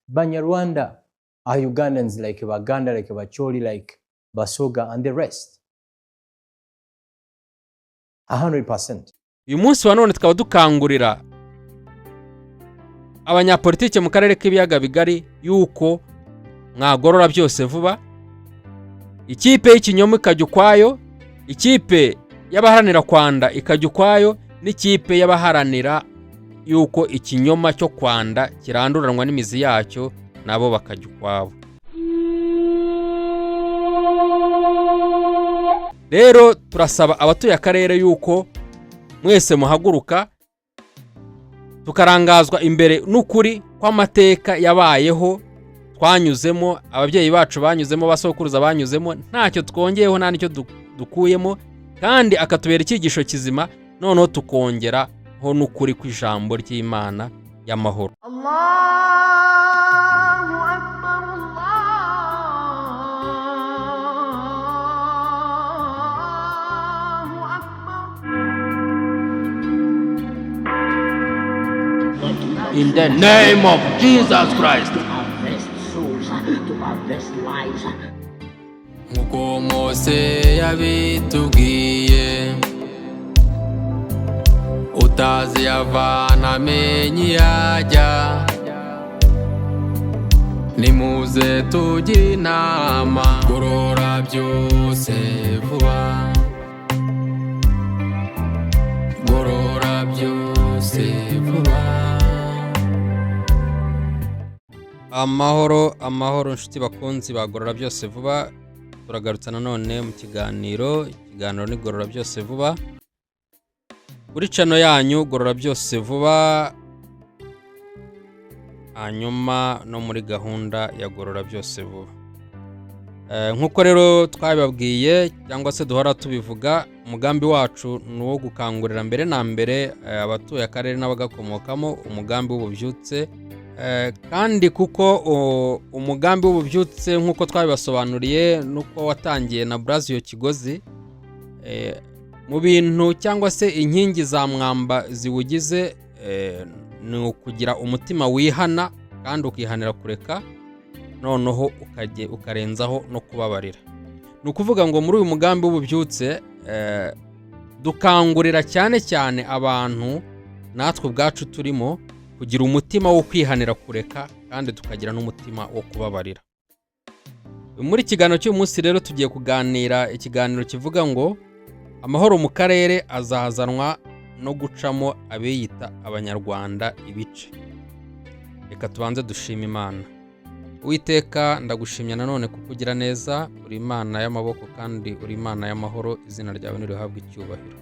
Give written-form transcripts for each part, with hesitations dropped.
Banyarwanda are Ugandans like Baganda, like Bacholi, like Basoga, and the rest. 100%. Uyu munsi wa none tukaba dukangurira abanyapolitike mu karere k'Ibiyaga Bigari yuko mwagorora byose vuba, ikipe y'ikinyoma ikajya ukwayo, ikipe y'abaharanira kwanda ikajya ukwayo, n'ikipe y'abaharanira yuko ikinyoma cyo kwanda kiranduranwa n'imizi yacyo nabo bakajya ukwabo. Rero turasaba abatuye akarere yuko mwese muhaguruka, tukarangazwa imbere n'ukuri kw'amateka yabayeho, twanyuzemo, ababyeyi bacu banyuzemo, basokuruza banyuzemo, ntacyo twongeyeho, nta n'icyo dukuyemo, kandi akatubera icyigisho kizima, noneho tukongeraho n'ukuri kw'ijambo ry'Imana y'amahoro. الله أكبر، الله أكبر. In the name of Jesus Christ. To harvest souls, to harvest lives. Nk'uko Mose yabitubwiye, utazi yavana amenye iyo ajya. Nimuze tujye inama, gorora byose vuba, gorora byose vuba. Amahoro, amahoro, inshuti bakunzi bagorora byose vuba. Turagarutse nanone mu kiganiro. Ikiganiro ni Gorora Byose Vuba kuri channel yanyu Gorora Byose Vuba, hanyuma no muri gahunda ya Gorora Byose Vuba. Nk'uko rero twabibabwiye cyangwa se duhora tubivuga, umugambi wacu ni uwo gukangurira mbere na mbere abatuye akarere n'abagakomokamo umugambi w'ububyutse. Kandi kuko umugambi w'ububyutse, nk'uko twabibasobanuriye n'uko watangiye na Brazil Kigozi, mu bintu cyangwa se inkingi za mwamba ziwugize, ni ukugira umutima wihana kandi ukihanira kureka, noneho ukarenzaho no kubabarira. Ni ukuvuga ngo muri uyu mugambi w'ububyutse, dukangurira cyane cyane abantu, natwe ubwacu turimo, kugira umutima wo kwihanira kureka kandi tukagira n'umutima wo kubabarira. Muri kiganiro cy'uyu munsi rero tugiye kuganira ikiganiro kivuga ngo amahoro mu karere azazanwa no gucamo abiyita Abanyarwanda ibice. Reka tubanze dushima Imana. Uwiteka, ndagushimye nanone kuko ugira neza, uri Imana y'amaboko kandi uri Imana y'amahoro, izina ryawe nirihabwe icyubahiro.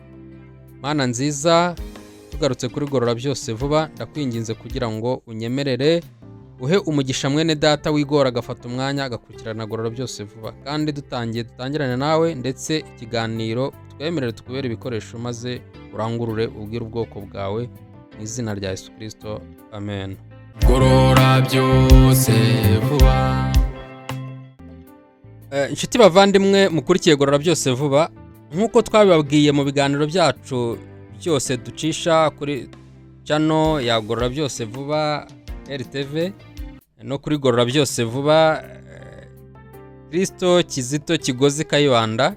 Mana nziza, tugarutse kuri Gorora Byose Vuba, ndakwinginze kugira ngo unyemerere uhe umugisha mwene data wigora agafata umwanya agakurikirana Gorora Byose Vuba, kandi dutangiye dutangirane nawe ndetse ikiganiro, twemerere tukubere ibikoresho maze urangurure ubwire ubwoko bwawe, mu izina rya Yesu Kirisito, amen. Gorora byose vuba. Inshuti bavandimwe mukurikiye Gorora Byose Vuba, nk'uko twabibabwiye mu biganiro byacu byose ducisha kuri channel ya Gorora Byose Vuba RTV no kuri Gorora Byose Vuba, Kristo Kizito Kigozi Kayibanda,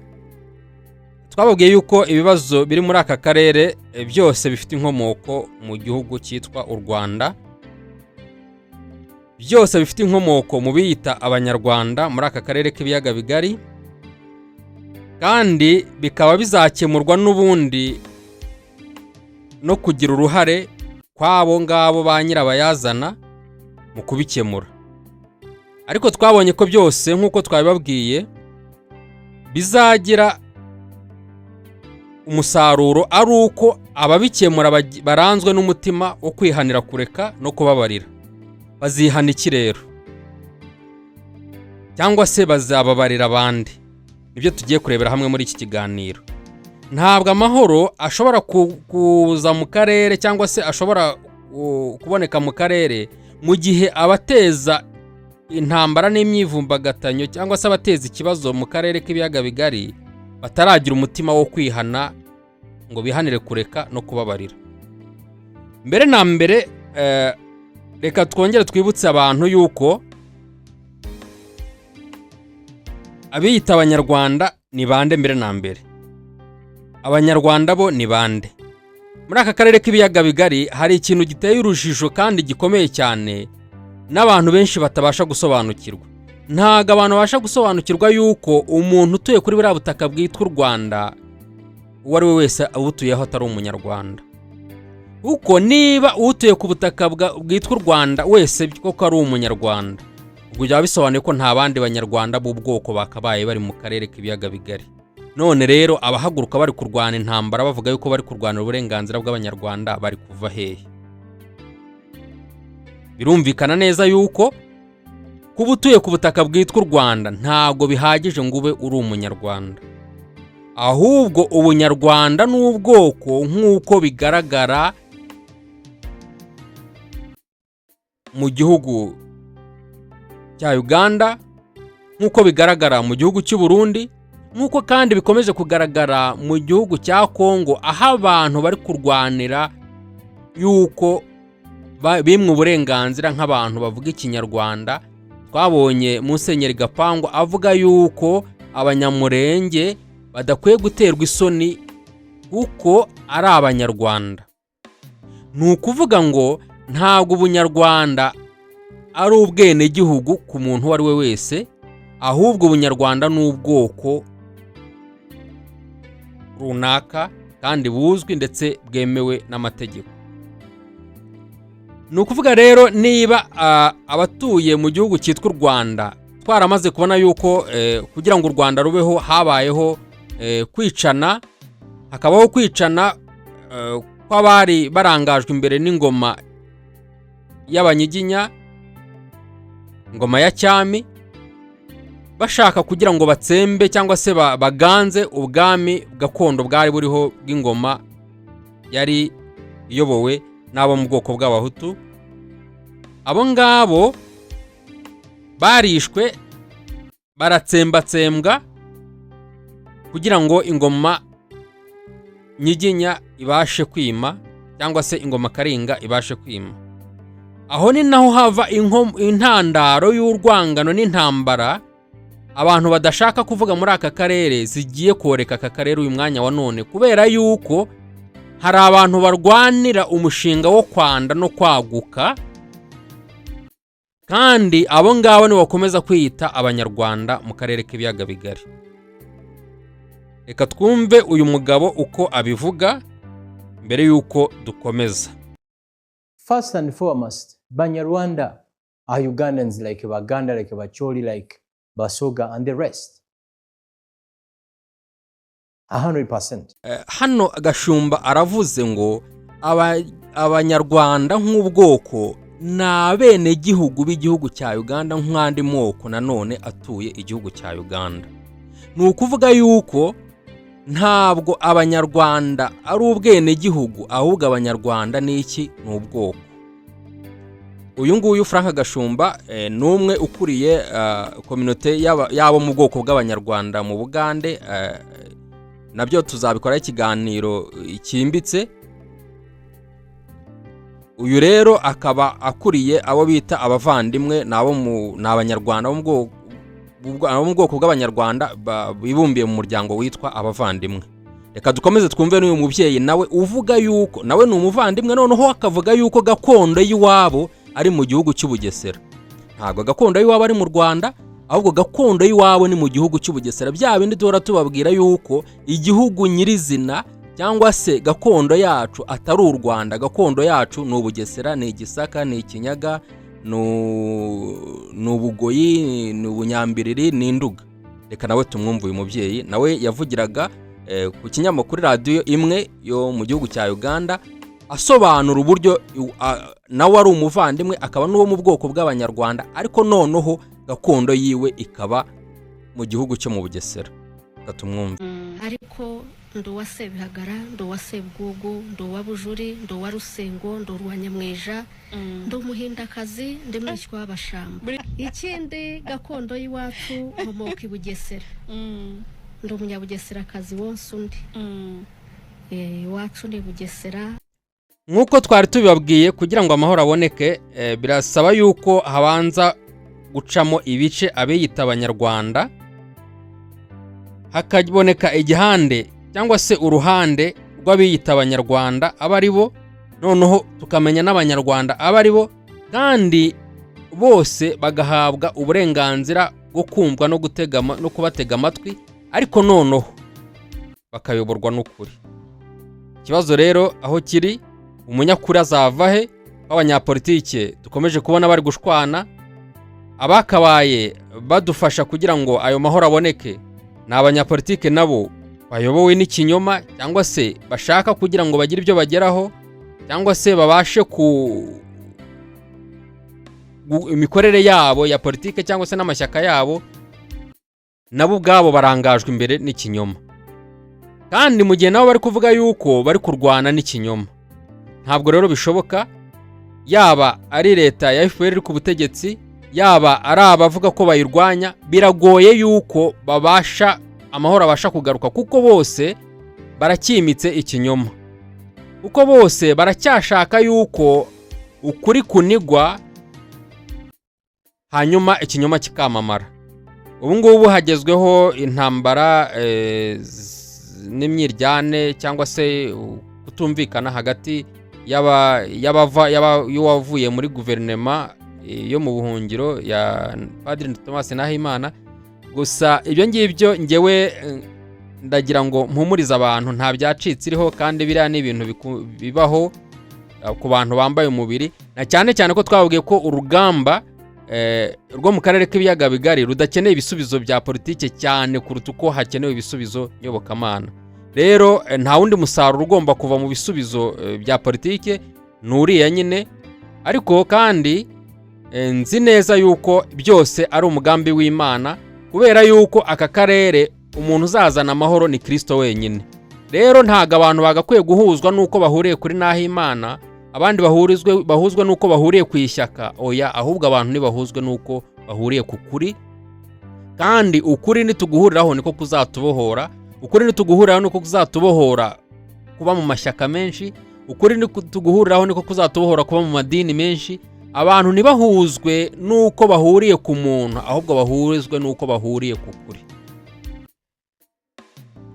twababwiye yuko ibibazo biri muri aka karere byose bifite inkomoko mu gihugu cyitwa u Rwanda, byose bifite inkomoko mu biyita Abanyarwanda muri aka karere k'Ibiyaga Bigari, kandi bikaba bizakemurwa n'ubundi no kugira uruhare kw'abo ngabo ba nyirabayazana mu kubikemura. Ariko twabonye ko byose, nk'uko twabibabwiye, bizagira umusaruro ari uko ababikemura baranzwe n'umutima wo kwihanira kureka no kubabarira. Bazihana iki rero, cyangwa se bazababarira abandi? Nibyo tugiye kurebera hamwe muri iki kiganiro. Ntabwo amahoro ashobora kuza mu karere cyangwa se ashobora kuboneka mu karere mu gihe abateza intambara n'imyivumbagatanyo cyangwa se abateza ikibazo mu karere k'Ibiyaga Bigari bataragira umutima wo kwihana ngo bihanire kureka no kubabarira. Mbere na mbere, Reka twongere twibutse abantu yuko abiyita Abanyarwanda ni bande. Mbere na mbere, Abanyarwanda bo ni bande? Muri aka karere k'Ibiyaga Bigari hari ikintu giteye urujijo kandi gikomeye cyane n'abantu benshi batabasha gusobanukirwa. Ntabwo abantu babasha gusobanukirwa yuko umuntu utuye kuri buriya butaka bwitwa u Rwanda, uwo ari we wese abutuyeho, atari Umunyarwanda. Kuko niba utuye ku butaka bwitwa u Rwanda wese koko ari Umunyarwanda, ubwo byaba bisobanuye ko nta bandi Banyarwanda b'ubwoko bakabaye bari mu karere k'Ibiyaga Bigari. None rero abahaguruka bari kurwana intambara bavuga yuko bari kurwanira uburenganzira bw'Abanyarwanda bari kuva hehe? Birumvikana neza yuko kuba utuye ku butaka bwitwa u Rwanda ntabwo bihagije ngo ube uri Umunyarwanda, ahubwo Ubunyarwanda ni ubwoko, nk'uko bigaragara mu gihugu cya Uganda, nk'uko bigaragara mu gihugu cy'u Burundi, nk'uko kandi bikomeje kugaragara mu gihugu cya Kongo, aho abantu bari kurwanira yuko bimwe uburenganzira nk'abantu bavuga Ikinyarwanda. Twabonye Musenyeri Gapangu avuga yuko Abanyamurenge badakwiye guterwa isoni kuko ari Abanyarwanda. Ni ukuvuga ngo ntabwo Ubunyarwanda ari ubwenegihugu ku muntu uwo ari we wese, ahubwo Ubunyarwanda ni ubwoko runaka kandi buzwi ndetse bwemewe n'amategeko. Ni ukuvuga rero niba abatuye mu gihugu cyitwa u Rwanda twaramaze kubona yuko kugira ngo u Rwanda rubeho habayeho kwicana, hakabaho kwicana kw'abari barangajwe imbere n'ingoma y'Abanyiginya, ingoma ya cyami, bashaka kugira ngo batsembe cyangwa se baganze ubwami gakondo bwari buriho bw'ingoma yari iyobowe n'abo mu bwoko bw'Abahutu. Abo ngabo barishwe, baratsembatsembwa kugira ngo ingoma Nyiginya ibashe kwima, cyangwa se ingoma Karinga ibashe kwima. Aho ni naho hava intandaro y'urwangano n'intambara abantu badashaka kuvuga muri aka karere zigiye koreka aka karere uyu mwanya wa none, kubera yuko hari abantu barwanira umushinga wo kwanda no kwaguka, kandi abo ngabo nibo bakomeza kwiyita Abanyarwanda mu karere k'Ibiyaga Bigari. Reka twumve uyu mugabo uko abivuga mbere y'uko dukomeza. First and foremost, Banyarwanda are Ugandans like Baganda, like Bacholi, like Basoga, and the rest. 100%. Hano Gashumba aravuze ngo Abanyarwanda nk'ubwoko ni abenegihugu b'igihugu cya Uganda nk'andi moko nanone atuye igihugu cya Uganda. Ni ukuvuga yuko ntabwo Abanyarwanda ari ubwenegihugu, ahubwo Abanyarwanda ni iki? Ni ubwoko. Uyu nguyu Frank Gashumba ni umwe ukuriye communauté y'abo mu bwoko bw'Abanyarwanda mu Bugande. Nabyo tuzabikoraho ikiganiro cyimbitse. Uyu rero akaba akuriye abo bita Abavandimwe, ni Abanyarwanda bo mu bwoko bw'Abanyarwanda bibumbiye mu muryango witwa Abavandimwe. Reka dukomeze twumve n'uyu mubyeyi nawe uvuga yuko nawe ni umuvandimwe, noneho akavuga yuko gakondo y'iwabo ari mu gihugu cy'Ubugesera. Ntabwo gakondo y'iwabo ari mu Rwanda, ahubwo gakondo y'iwabo ni mu gihugu cy'Ubugesera. Bya bindi duhora tubabwira yuko igihugu nyirizina cyangwa se gakondo yacu atari u Rwanda, gakondo yacu ni Ubugesera, ni Igisaka, ni Ikinyaga, ni Ubugoyi, ni Ubunyambiriri, ni Induga. Reka nawe tumwumve. Uyu mubyeyi nawe yavugiraga ku kinyamakuru, radiyo imwe yo mu gihugu cya Uganda, asobanura uburyo nawe ari umuvandimwe, akaba n'uwo mu bwoko bw'Abanyarwanda, ariko noneho gakondo yiwe ikaba mu gihugu cyo mu Bugesera. Reka tumwumve. Ariko ndi uwa Sebihagara, ndi uwa Sebwugu, ndi uwa Bujuri, ndi uwa Rusengo, ndi uwa Nyamweja, ndi Umuhindakazi, ndi mwishywa w'Abashamba. Ikindi, gakondo y'iwacu nkomoka i Bugesera, ndi Umunyabugeserakazi wonse undi. Iwacu ni Bugesera. Nk'uko twari tubibabwiye, kugira ngo amahoro aboneke, birasaba yuko habanza gucamo ibice abiyita Abanyarwanda, hakaboneka igihande cyangwa se uruhande rw'abiyita Abanyarwanda aba ari bo, noneho tukamenya n'Abanyarwanda aba ari bo, kandi bose bagahabwa uburenganzira bwo kumvwa no gutega no kubatega amatwi, ariko noneho bakayoborwa n'ukuri. Ikibazo rero aho kiri, umunyakuri azava he? W'abanyapolitike dukomeje kubona bari gushwana, abakabaye badufasha kugira ngo ayo mahoro aboneke ni abanyapolitike nabo bayobowe n'ikinyoma, cyangwa se bashaka kugira ngo bagire ibyo bageraho, cyangwa se babashe ku imikorere yabo ya politike cyangwa se n'amashyaka yabo, nabo ubwabo barangajwe imbere n'ikinyoma. Kandi mu gihe nabo bari kuvuga yuko bari kurwana n'ikinyoma, ntabwo rero bishoboka. Yaba ari leta ya FPR iri ku butegetsi, yaba ari abavuga ko bayirwanya, biragoye yuko babasha amahoro abasha kugaruka, kuko bose baracyimitse ikinyoma, kuko bose baracyashaka yuko ukuri kunigwa hanyuma ikinyoma kikamamara. Ubu ngubu hagezweho intambara n'imyiryane cyangwa se kutumvikana hagati y'uwavuye muri guverinoma yo mu buhungiro ya Padiri Thomas Nahimana. Gusa ibyo ngibyo ngewe ndagira ngo mpumurize abantu, nta byacitse iriho, kandi biriya ni ibintu bibaho ku bantu bambaye umubiri, na cyane cyane ko twababwiye ko urugamba rwo mu karere k'Ibiyaga Bigari rudakeneye ibisubizo bya politike cyane kuruta uko hakenewe ibisubizo nyobokamana. Rero nta wundi musaruro ugomba kuva mu bisubizo bya politike, ni uriya nyine. Ariko kandi nzi neza yuko byose ari umugambi w'Imana, kubera yuko aka karere umuntu uzazana amahoro ni Kirisito wenyine. Rero ntabwo abantu bagakwiye guhuzwa n'uko bahuriye kuri Nahimana, abandi bahurizwe bahuzwe n'uko bahuriye ku ishyaka. Oya, ahubwo abantu ntibahuzwe n'uko bahuriye ku kuri, kandi ukuri nituguhuriraho niko kuzatubohora. Ukuri nituguhuriraho niko kuzatubohora kuba mu mashyaka menshi. Ukuri nituguhuriraho niko kuzatubohora kuba mu madini menshi. Abantu ntibahuzwe n'uko bahuriye ku muntu, ahubwo bahurizwe n'uko bahuriye ku kuri.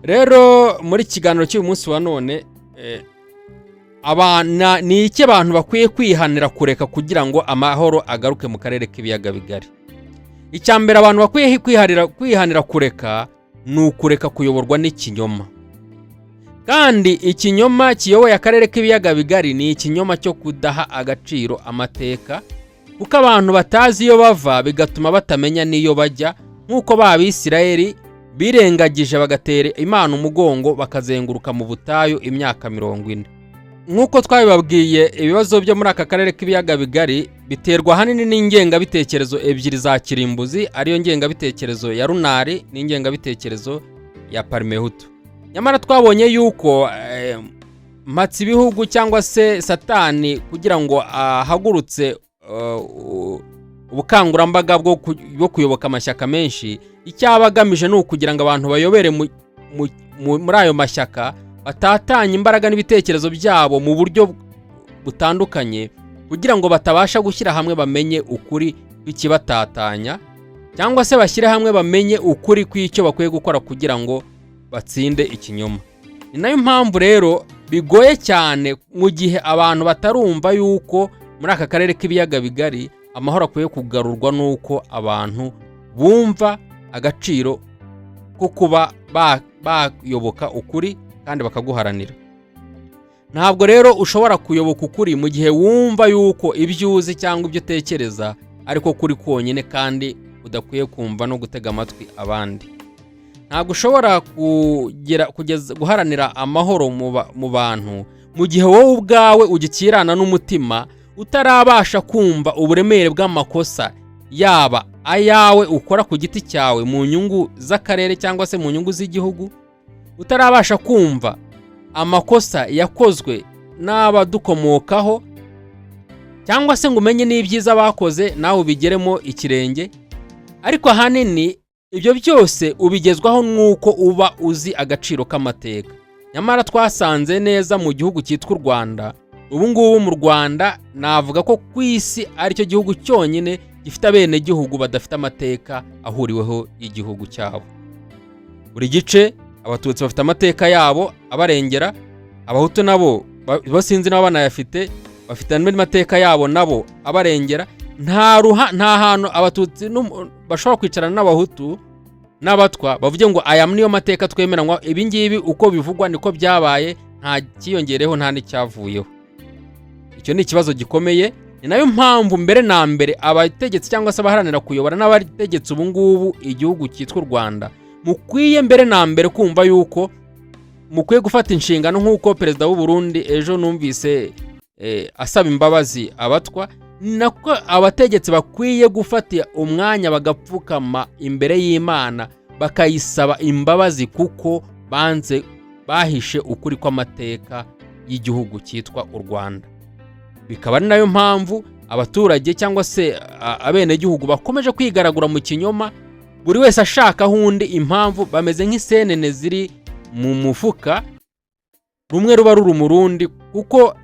Rero muri kiganiro cy'uyu munsi wa none, abana ni iki abantu bakwiye kwihanira kureka kugira ngo amahoro agaruke mu karere k'Ibiyaga Bigari? Icya mbere abantu bakwiye kwihanira kureka ni ukureka kuyoborwa n'ikinyoma. Kandi ikinyoma kiyoboye akarere k'Ibiyaga Bigari ni ikinyoma cyo kudaha agaciro amateka, kuko abantu batazi iyo bava bigatuma batamenya n'iyo bajya, nk'uko ba Bisirayeli birengagije bagatera Imana umugongo, bakazenguruka mu butayu imyaka 40. Nk'uko twabibabwiye, ibibazo byo muri aka karere k'Ibiyaga Bigari biterwa ahanini n'ingengabitekerezo ebyiri za kirimbuzi, ariyo ngengabitekerezo ya Runari n'ingengabitekerezo ya Parimehutu. Nyamara twabonye yuko mpatsibihugu cyangwa se Satani, kugira ngo ahagurutse ubukangurambaga bwo kuyoboka amashyaka menshi, icyo aba agamije ni ukugira ngo abantu bayobere muri ayo mashyaka, batatanye imbaraga n'ibitekerezo byabo mu buryo butandukanye, kugira ngo batabasha gushyira hamwe bamenye ukuri kw'ikibatatanya, cyangwa se bashyire hamwe bamenye ukuri kw'icyo bakwiye gukora kugira ngo batsinde ikinyoma. Ni nayo mpamvu rero bigoye cyane mu gihe abantu batarumva yuko muri aka karere k'Ibiyaga Bigari amahoro akwiye kugarurwa n'uko abantu bumva agaciro ko kuba bayoboka ukuri kandi bakaguharanira. Ntabwo rero ushobora kuyoboka ukuri mu gihe wumva yuko ibyo uzi cyangwa ibyo utekereza ariko kuri konyine, kandi udakwiye kumva no gutega amatwi abandi. Ntabwo ushobora kugera kugeza guharanira amahoro mu bantu mu gihe wowe ubwawe ugikirana n'umutima, utarabasha kumva uburemere bw'amakosa, yaba ayawe ukora ku giti cyawe mu nyungu z'akarere cyangwa se mu nyungu z'igihugu, utarabasha kumva amakosa yakozwe n'abadukomokaho, cyangwa se ngo umenye n'ibyiza bakoze nawe ubigeremo ikirenge. Ariko ahanini ibyo byose ubigezwaho n'uko uba uzi agaciro k'amateka. Nyamara twasanze neza mu gihugu cyitwa u Rwanda Ubu ngubu mu Rwanda navuga ko ku isi aricyo gihugu cyonyine gifite abenegihugu badafite amateka ahuriweho y'igihugu cyabo. Buri gice, Abatutsi bafite amateka yabo abarengera, Abahutu nabo bo sinzi nabo banayafite, bafite andi mateka yabo nabo abarengera. Nta hantu Abatutsi bashobora kwicarana n'Abahutu n'Abatwa bavuge ngo aya niyo mateka twemeranywa, ibi ngibi uko bivugwa niko byabaye, nta cyiyongereho nta n'icyavuyeho. Icyo ni ikibazo gikomeye. Ni nayo mpamvu mbere na mbere abategetsi cyangwa se abaharanira kuyobora n'abategetsi ubu ngubu igihugu cyitwa u Rwanda, mukwiye mbere na mbere kumva yuko mukwiye gufata inshingano, nk'uko perezida w'u Burundi ejo numvise asaba imbabazi Abatwa, nako abategetsi bakwiye gufata umwanya bagapfukama imbere y'Imana bakayisaba imbabazi, kuko banze bahishe ukuri kw'amateka y'igihugu cyitwa u Rwanda. Bikaba ari nayo mpamvu abaturage cyangwa se abenegihugu bakomeje kwigaragura mu kinyoma, buri wese ashakaho undi impamvu. Bameze nk'isenene ziri mu mufuka, rumwe ruba ruri umurundi, kuko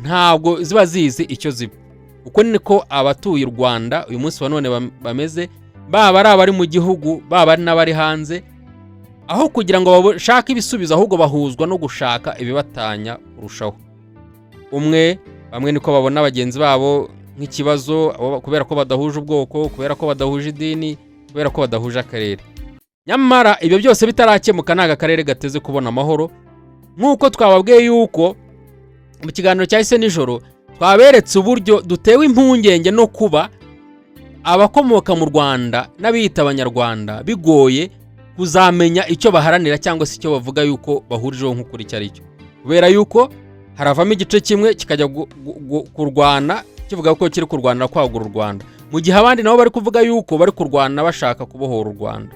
ntabwo ziba zizi icyo ziba. Uko niko abatuye u Rwanda uyu munsi wa none bameze, baba ari abari mu gihugu, baba ari n'abari hanze. Aho kugira ngo bashake ibisubizo, ahubwo bahuzwa no gushaka ibibatanya kurushaho. Umwe bamwe niko babona bagenzi babo nk'ikibazo, kubera ko badahuje ubwoko, kubera ko badahuje idini, kubera ko badahuje akarere. Nyamara ibyo byose bitarakemuka, ntabwo akarere gateze kubona amahoro. Nk'uko twababwiye yuko mu kiganiro cyahise nijoro twaberetse uburyo dutewe impungenge no kuba abakomoka mu Rwanda n'abiyita Abanyarwanda bigoye kuzamenya icyo baharanira cyangwa se icyo bavuga yuko bahurijeho nk'ukuri icyo ari cyo, kubera yuko haravamo igice kimwe kikajya kurwana kivuga ko kiri kurwanira kwagura u Rwanda, mu gihe abandi nabo bari kuvuga yuko bari kurwana bashaka kubohora u Rwanda.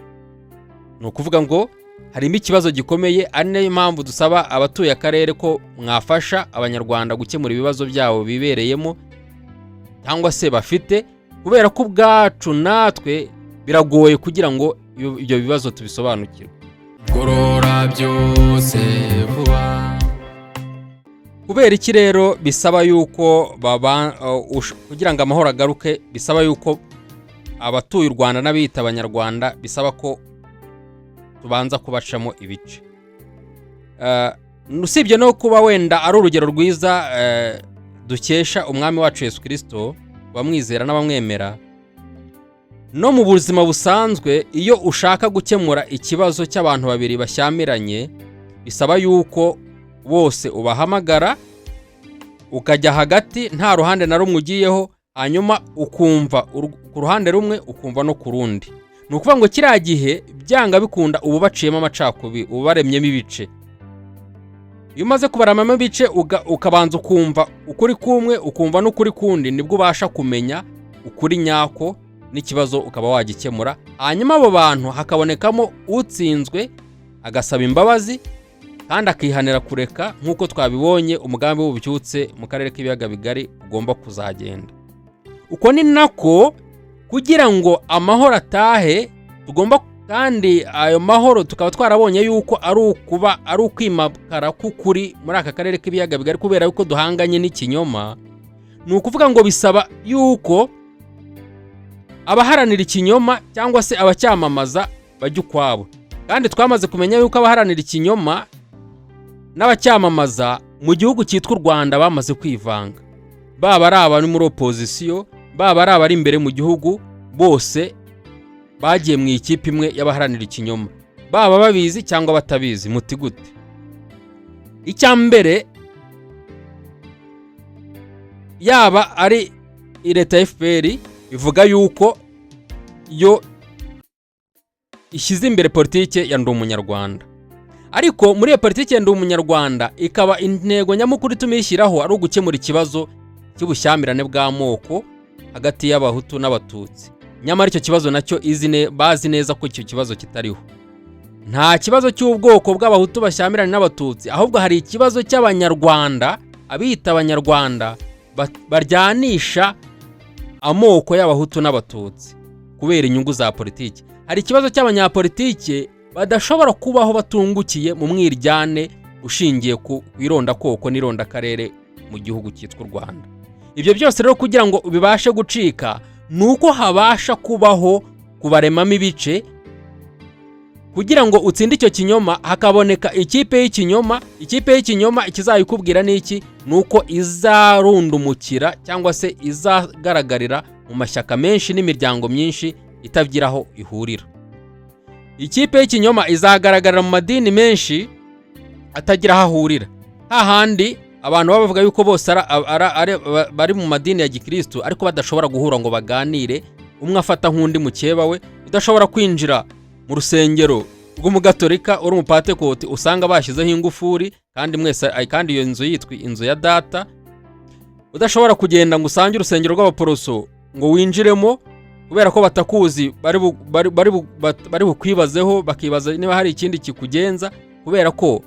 Ni ukuvuga ngo harimo ikibazo gikomeye, ari nayo mpamvu dusaba abatuye akarere ko mwafasha Abanyarwanda gukemura ibibazo byabo bibereyemo cyangwa se bafite, kubera ko ubwacu natwe biragoye kugira ngo ibyo bibazo tubisobanukirwe. Gorora byose vuba. Kubera iki rero bisaba yuko kugira ngo amahoro agaruke, bisaba yuko abatuye u Rwanda n'abiyita Abanyarwanda bisaba ko tubanza kubacamo ibice? Usibye no kuba wenda ari urugero rwiza dukesha umwami wacu Yesu Kirisito, bamwizera n'abamwemera, no mu buzima busanzwe iyo ushaka gukemura ikibazo cy'abantu babiri bashyamiranye, bisaba yuko bose ubahamagara, ukajya hagati nta ruhande na rumwe ugiyeho, hanyuma ukumva ku ruhande rumwe, ukumva no ku rundi. Ni ukuvuga ngo kiriya gihe byanga bikunda uba ubaciyemo amacakubiri, uba ubaremyemo ibice. Iyo umaze kubaramamo ibice, ukabanza ukumva ukuri kumwe, ukumva n'ukuri kundi, nibwo ubasha kumenya ukuri nyako n'ikibazo ukaba wagikemura. Hanyuma abo bantu hakabonekamo utsinzwe agasaba imbabazi kandi akihanira kureka, nk'uko twabibonye umugambi w'ububyutse mu karere k'Ibiyaga Bigari ugomba kuzagenda. Uko ni nako kugira ngo amahoro atahe tugomba, kandi ayo mahoro tukaba twarabonye yuko ari ukuba ari ukwimakara k'ukuri muri aka karere k'Ibiyaga Bigari, kubera yuko duhanganye n'ikinyoma. Ni ukuvuga ngo bisaba yuko abaharanira ikinyoma cyangwa se abacyamamaza bajya ukwabo. Kandi twamaze kumenya yuko abaharanira ikinyoma n'abacyamamaza mu gihugu cyitwa u Rwanda bamaze kwivanga, baba ari abari muri opozisiyo, baba ari abari imbere mu gihugu, bose bagiye mu ikipe imwe y'abaharanira ikinyoma, baba babizi cyangwa batabizi. Muti gute? Icya mbere, yaba ari leta ya FPR ivuga yuko yo ishyize imbere politike ya Ndi Umunyarwanda, ariko muri iyo politike ya Ndi Umunyarwanda ikaba intego nyamukuru ituma iyishyiraho ari ugukemura ikibazo cy'ubushyamirane bw'amoko hagati y'Abahutu n'Abatutsi. Nyamara icyo kibazo nacyo bazi neza ko icyo kibazo kitariho. Nta kibazo cy'ubwoko bw'Abahutu bashyamirane n'Abatutsi, ahubwo hari ikibazo cy'Abanyarwanda, abiyita Abanyarwanda baryanisha amoko y'Abahutu n'Abatutsi kubera inyungu za politiki. Hari ikibazo cy'abanyapolitike badashobora kubaho batungukiye mu mwiryane ushingiye ku irondakoko n'irondakarere. mu gihugu cyitwa u Rwanda. Ibyo byose rero kugira ngo bibashe gucika ni uko habasha kubaho kubaremamo ibice. Kugira ngo utsinde icyo kinyoma, hakaboneka ikipe y'ikinyoma. Ikipe y'ikinyoma ikizayikubwira ni iki? Ni uko izarundumukira cyangwa se izagaragarira mu mashyaka menshi n'imiryango myinshi itagira aho ihurira. Ikipe y'ikinyoma izagaragarira mu madini menshi atagira aho ahurira, hahandi abantu baba bavuga yuko bose bari mu madini ya gikristu, ariko badashobora guhura ngo baganire, umwe afata nk'undi mukeba we. Udashobora kwinjira mu rusengero rw'umugatolika uri umupatekoti, usanga bashyizeho ingufuri kandi mwese, kandi iyo nzu yitwa inzu ya data. Udashobora kugenda ngo usange urusengero rw'abaporoso ngo winjiremo kubera ko batakuzi, bari bukwibazeho, bakibaza niba hari ikindi kikugenza, kubera ko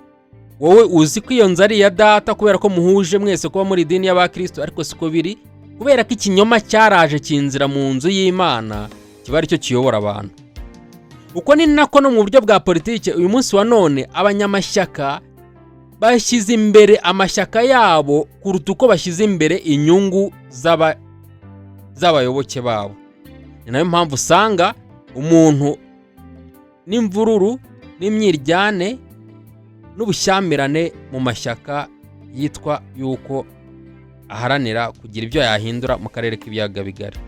wowe uzi ko iyo nzu ari iya data, kubera ko muhuje mwese kuba muri idini y'abakristo. Ariko siko biri, kubera ko ikinyoma cyaraje kinzira mu nzu y'Imana, kiba aricyo kiyobora abantu. Uko ni nako no mu buryo bwa politiki. Uyu munsi wa none abanyamashyaka bashyize imbere amashyaka yabo kuruta uko bashyize imbere inyungu z'abayoboke babo. Ni nayo mpamvu usanga umuntu n'imvururu n'imyiryane n'ubushyamirane mu mashyaka yitwa yuko aharanira kugira ibyo yahindura mu karere k'Ibiyaga Bigari.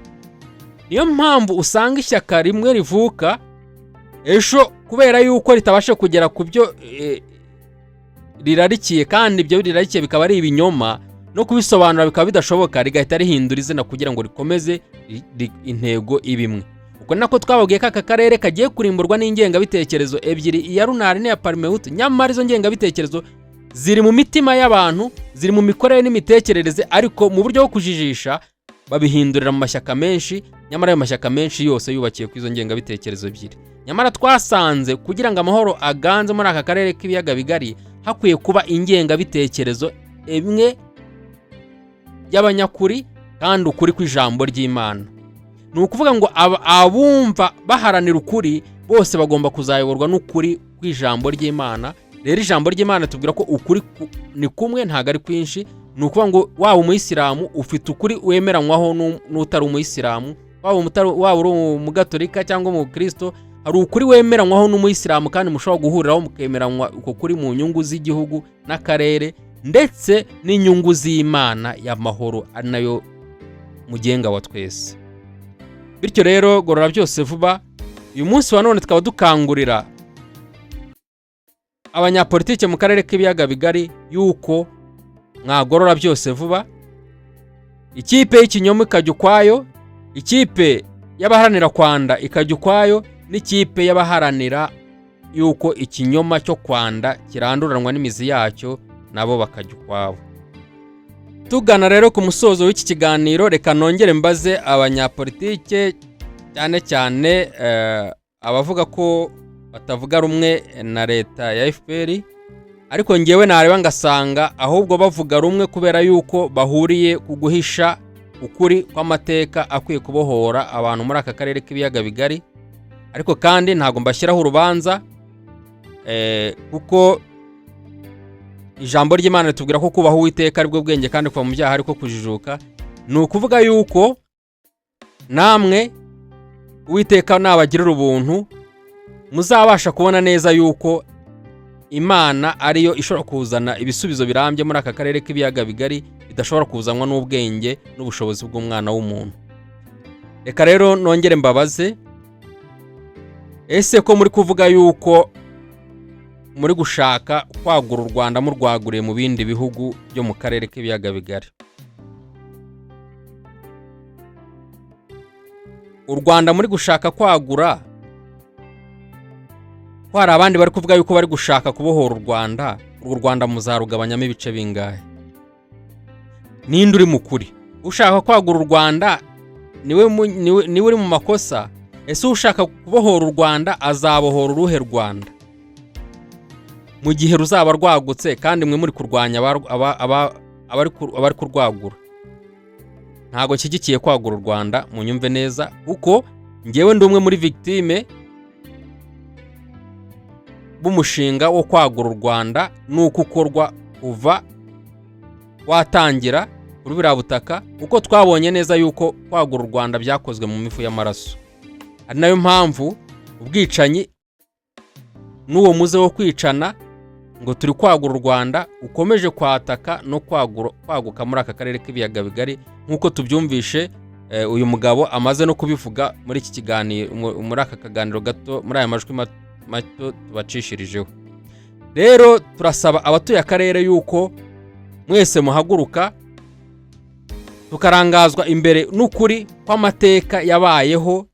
Niyo mpamvu usanga ishyaka rimwe rivuka ejo, kubera yuko ritabasha kugera ku byo rirarikiye, kandi ibyo rirarikiye bikaba ari ibinyoma, no kubisobanura bikaba bidashoboka, rigahita rihindura izina kugira ngo rikomeze intego iba imwe. Uko nako twababwiye ko aka karere kagiye kurimburwa n'ingengabitekerezo ebyiri, iya Runari n'iya Parimehutu. Nyamara izo ngengabitekerezo ziri mu mitima y'abantu, ziri mu mikorere n'imitekerereze, ariko mu buryo bwo kujijisha babihindurira mu mashyaka menshi. Nyamara ayo mashyaka menshi yose yubakiye kuri izo ngengabitekerezo ebyiri. Nyamara twasanze kugira ngo amahoro aganze muri aka karere k'Ibiyaga Bigari, hakwiye kuba ingengabitekerezo imwe y'abanyakuri, kandi ukuri kw'ijambo ry'Imana. Ni ukuvuga ngo abumva baharanira ukuri bose bagomba kuzayoborwa n'ukuri kw'ijambo ry'Imana. Rero ijambo ry'Imana tubwira ko ukuri ni kumwe, ntabwo ari kwinshi. Ni ukuvuga ngo waba umuyisilamu ufite ukuri wemeranywaho n'utari umuyisilamu, waba uri umugatolika cyangwa umukristo, hari ukuri wemeranywaho n'umuyisilamu, kandi mushobora guhuriraho mukemeranywa uko kuri mu nyungu z'igihugu n'akarere, ndetse n'inyungu z'Imana y'amahoro, ari nayo mugenga wa twese. Bityo rero, Gorora Byose Vuba uyu munsi wa none tukaba dukangurira abanyapolitike mu karere k'Ibiyaga Bigari yuko mwagorora byose vuba, ikipe y'ikinyoma ikajya ukwayo, ikipe y'abaharanira kwanda ikajya ukwayo, n'ikipe y'abaharanira yuko ikinyoma cyo kwanda kiranduranwa n'imizi yacyo nabo bakajya ukwabo. Tugana rero ku musozo w'iki kiganiro, reka nongere mbaze abanyapolitike, cyane cyane abavuga ko batavuga rumwe na leta ya FPR, ariko ngewe nareba ngasanga ahubwo bavuga rumwe, kubera yuko bahuriye ku guhisha ukuri kw'amateka akwiye kubohora abantu muri aka karere k'Ibiyaga Bigari. Ariko kandi ntabwo mbashyiraho urubanza, kuko ijambo ry'Imana ritubwira ko kubaha Uwiteka aribwo bwenge, kandi kuva mu byaha ariko kujijuka. Ni ukuvuga yuko namwe Uwiteka nabagirira ubuntu, muzabasha kubona neza yuko Imana ariyo ishobora kuzana ibisubizo birambye muri aka karere k'Ibiyaga Bigari, bidashobora kuzanwa n'ubwenge n'ubushobozi bw'umwana w'umuntu. Reka rero nongere mbabaze: ese ko muri kuvuga yuko muri gushaka kwagura u Rwanda murwaguriye mu bindi bihugu byo mu karere k'Ibiyaga Bigari, u Rwanda muri gushaka kwagura, ko hari abandi bari kuvuga yuko bari gushaka kubohora u Rwanda, urwo Rwanda muzarugabanyamo ibice bingahe? Ninde uri mu kuri? Ushaka kwagura u Rwanda niwe uri mu makosa? Ese ushaka kubohora u Rwanda azabohora uruhe Rwanda mu gihe ruzaba rwagutse, kandi mwe muri kurwanya abari kurwagura? Ntabwo nshyigikiye kwagura u Rwanda, munyumve neza, kuko ngewe ndi umwe muri victime b'umushinga wo kwagura u Rwanda, nuko ukorwa kuva Watangira kuri buriya butaka, kuko twabonye neza yuko kwagura u Rwanda byakozwe mu mifu y'amaraso, ari nayo mpamvu ubwicanyi n'uwo muze wo kwicana ngo turi kwagura u Rwanda ukomeje kwataka no kwaguka muri aka karere k'Ibiyaga Bigari, nk'uko tubyumvishe uyu mugabo amaze no kubivuga muri iki kiganiro, muri aka kaganiro gato, muri aya majwi mato tubacishirijeho. Rero turasaba abatuye akarere yuko mwese muhaguruka, tukarangazwa imbere n'ukuri kw'amateka yabayeho,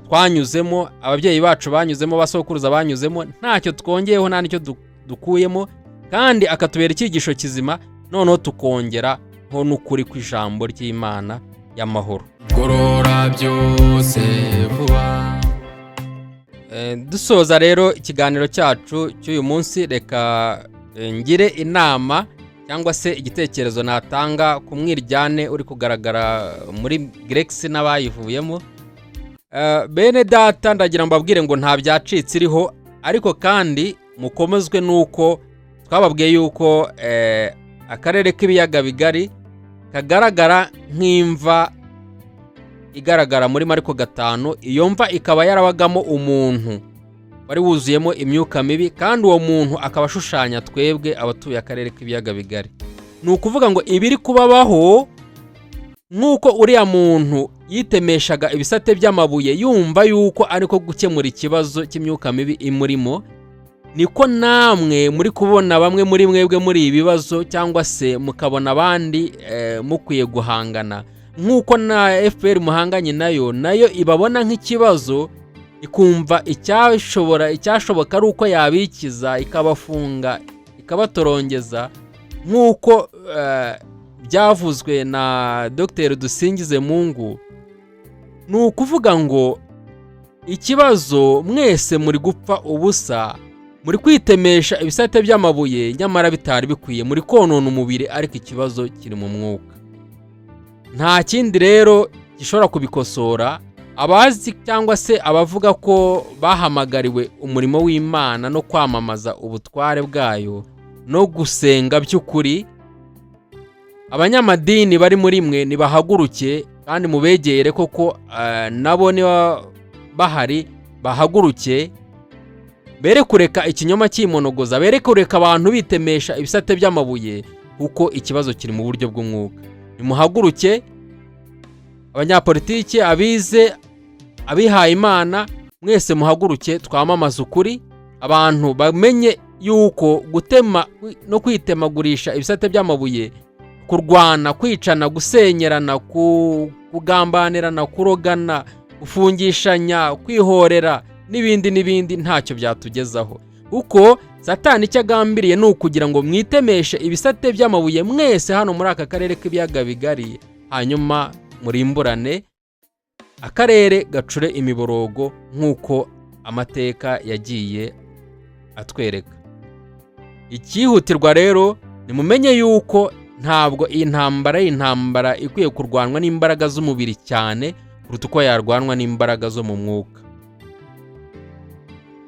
twanyuzemo, ababyeyi bacu banyuzemo, basokuruza banyuzemo, ntacyo twongeyeho, nta n'icyo dukuyemo, kandi akatubera icyigisho kizima. Noneho tukongera ho n'ukuri kw'ijambo ry'Imana y'amahoro. Gorora byose vuba. Dusoza rero ikiganiro cyacu cy'uyu munsi, reka ngire inama cyangwa se igitekerezo natanga ku mwiryane uri kugaragara muri Grex n'abayivuyemo. Bene data, ndagira mbabwire ngo nta byacitse iriho, ariko kandi mukomezwe n'uko twababwiye yuko akarere k'Ibiyaga Bigari kagaragara nk'imva igaragara muri Mariko 5. Iyo mva ikaba yarabagamo umuntu wari wuzuyemo imyuka mibi, kandi uwo muntu akaba ashushanya twebwe abatuye akarere k'Ibiyaga Bigari. Ni ukuvuga ngo ibiri kubabaho, nk'uko uriya muntu yitemeshaga ibisate by'amabuye yumva yuko ariko gukemura ikibazo cy'imyuka mibi imurimo, niko namwe muri kubona bamwe muri mwebwe muri ibi bibazo, cyangwa se mukabona abandi mukwiye guhangana. Nk'uko na FPR muhanganye nayo, nayo ibabona nk'ikibazo, ikumva icyashoboka ari uko yabikiza, ikabafunga, ikabatorongeza, nk'uko byavuzwe na Dr Dusingizemungu. Ni ukuvuga ngo ikibazo, mwese muri gupfa ubusa, muri kwitemesha ibisate by'amabuye nyamara bitari bikwiye, muri konona umubiri, ariko ikibazo kiri mu mwuka. Nta kindi rero gishobora kubikosora. Abazi cyangwa se abavuga ko bahamagariwe umurimo w'Imana no kwamamaza ubutware bwayo no gusenga by'ukuri, abanyamadini bari muri mwe nibahaguruke kandi mubegere koko, nabo niba bahari bahaguruke, bere kureka ikinyoma cyimonogoza, bere kureka abantu bitemesha ibisate by'amabuye, kuko ikibazo kiri mu buryo bw'umwuka. Nimuhaguruke, abanyapolitiki, abize, abihaye Imana, mwese muhaguruke twamamaze ukuri, abantu bamenye yuko gutema no kwitemagurisha ibisate by'amabuye, kurwana, kwicana, gusenyerana, kugambanirana, kurogana, gufungishanya, kwihorera n'ibindi n'ibindi, ntacyo byatugezaho, kuko Satani icyo agambiriye ni ukugira ngo mwitemeshe ibisate by'amabuye mwese hano muri aka karere k'Ibiyaga Bigari, hanyuma murimburane, akarere gacure imiborogo nk'uko amateka yagiye atwereka. Icyihutirwa rero, nimumenye yuko ntabwo iyi ntambara ari intambara ikwiye kurwanwa n'imbaraga z'umubiri cyane kuruta uko yarwanwa n'imbaraga zo mu mwuka.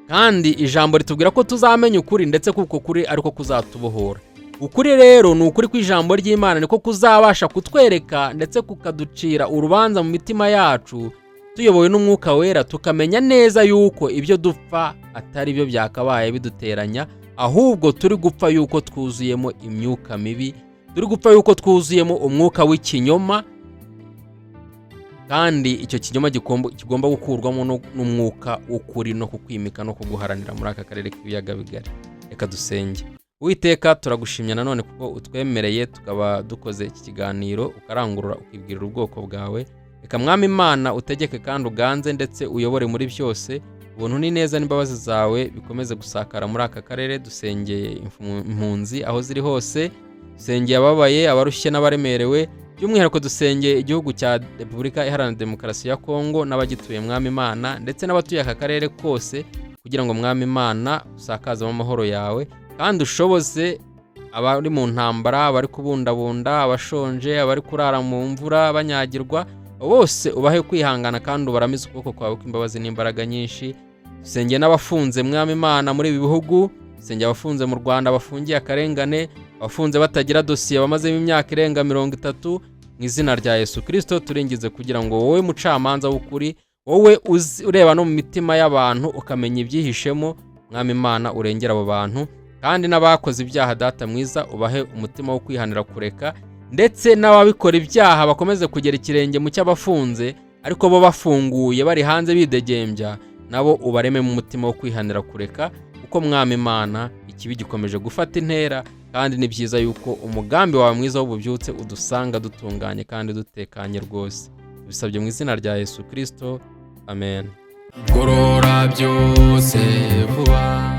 Kandi ijambo ritubwira ko tuzamenya ukuri, ndetse kuko kuri ariko kuzatubohora. Ukuri rero ni ukuri kw'ijambo ry'Imana, niko kuzabasha kutwereka ndetse kukaducira urubanza mu mitima yacu, tuyobowe n'Umwuka Wera, tukamenya neza yuko ibyo dupfa atari byo byakabaye biduteranya, ahubwo turi gupfa yuko twuzuyemo imyuka mibi, turi gupfa yuko twuzuyemo umwuka w'ikinyoma, kandi icyo kinyoma kigomba gukurwamo n'umwuka w'ukuri no kukwimika no kuguharanira muri aka karere k'Ibiyaga Bigari. Reka dusenge. Uwiteka, turagushimye nanone kuko utwemereye tukaba dukoze iki kiganiro, ukarangurura, ukibwirira ubwoko bwawe. Reka, Mwami Imana, utegeke kandi uganze ndetse uyobore muri byose. Ubuntu n'ineza n'imbabazi zawe bikomeze gusakara muri aka karere. Dusengeye impunzi aho ziri hose, dusengeye ababaye, abarushye n'abaremerewe. By'umwihariko dusengeye igihugu cya Repubulika Iharanira Demokarasi ya Kongo n'abagituye, Mwami Imana, ndetse n'abatuye aka karere kose, kugira ngo, Mwami Imana, usakazemo amahoro yawe kandi ushoboze abari mu ntambara, abari kubundabunda, abashonje, abari kurara mu mvura banyagirwa, bose ubahe kwihangana kandi ubaramize ukuboko kwawe kw'imbabazi n'imbaraga nyinshi. Dusengeye n'abafunze, Mwami Imana, muri ibi bihugu. Dusengeye abafunze mu Rwanda bafungiye akarengane. Abafunze batagira dosiye bamazemo imyaka irenga 30, mu izina rya Yesu Kirisito turingize kugira ngo wowe mucamanza w'ukuri, wowe ureba no mu mitima y'abantu ukamenya ibyihishemo, Mwami Imana, urengera abo bantu. Kandi n'abakoze ibyaha, Data mwiza, ubahe umutima wo kwihanira kureka, ndetse n'ababikora ibyaha bakomeze kugera ikirenge mu cy'abafunze ariko bo bafunguye bari hanze bidegembya, nabo ubarememo umutima wo kwihanira kureka, kuko Mwami Imana, ikibi gikomeje gufata intera. Kandi ni byiza yuko umugambi wawe mwiza w'ububyutse udusanga dutunganye kandi dutekanye rwose. Tubisabye mu izina rya Yesu Kirisito, amen. Gorora byose vuba.